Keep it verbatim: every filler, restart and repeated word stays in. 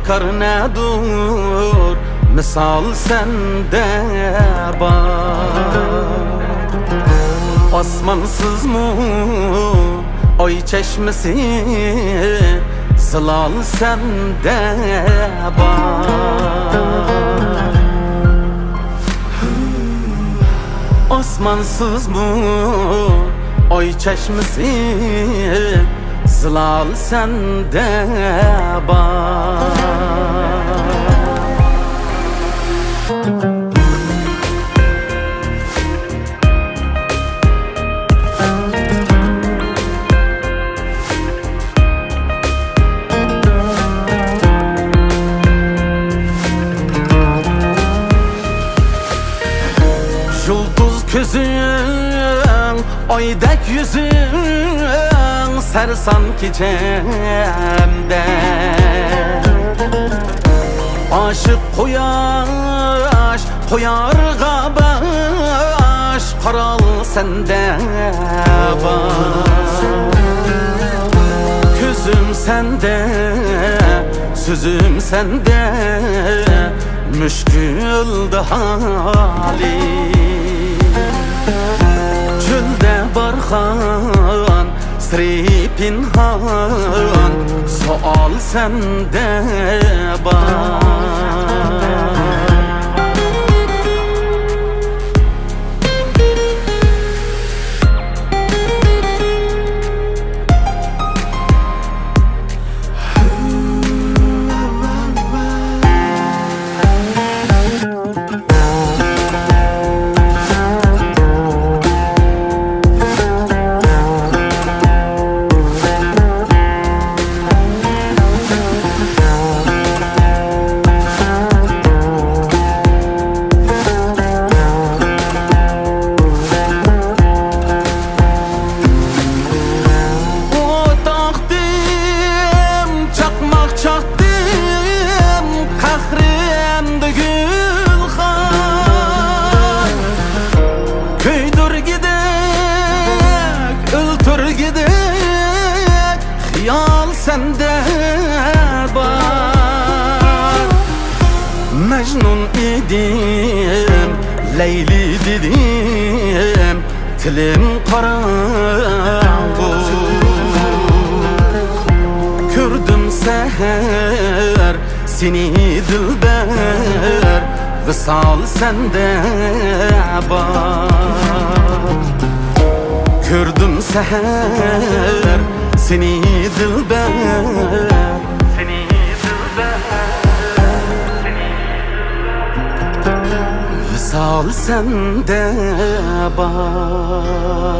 كار نەدۇر، مىسال سەندە بار. ئاسمانسىزمۇ ئاي چەشمىسى، زىلال سەندە بار. ئاسمانسىزمۇ ئاي چەشمىسى، زىلال سەندە بار. يۇلتۇز كۆزۈڭ، ئايدەك يۈزۈڭ، سەرسان كېچەمدە. ئاشىق قۇياش قويارغا باش، قارال سەندە بار. كۆزۈم سەندە، سۆزۈم سەندە، مۈشكۈلدە ھالى. چۆلدە بارغان سىرى پىنھان، سوئال سەندە بار. ئوت ئاقتىم، چاقماق چاقتىم، قەھرىمدە گۈلخان. كۆيدۈرگۈدەك، ئۆلتۈرگۈدەك خىيال سەندە بار. مەجنۇن ئىدىم، لەيلى دېدىم، تىلىم قاراڭغۇ. كۆردۈم سەھەر سېنى دىلبەر، ۋىسال سەندە بار. كۆردۈم سەھەر سېنى دىلبەر، سېنى دىلبەر، سېنى دىلبەر، ۋىسال سەندە بار.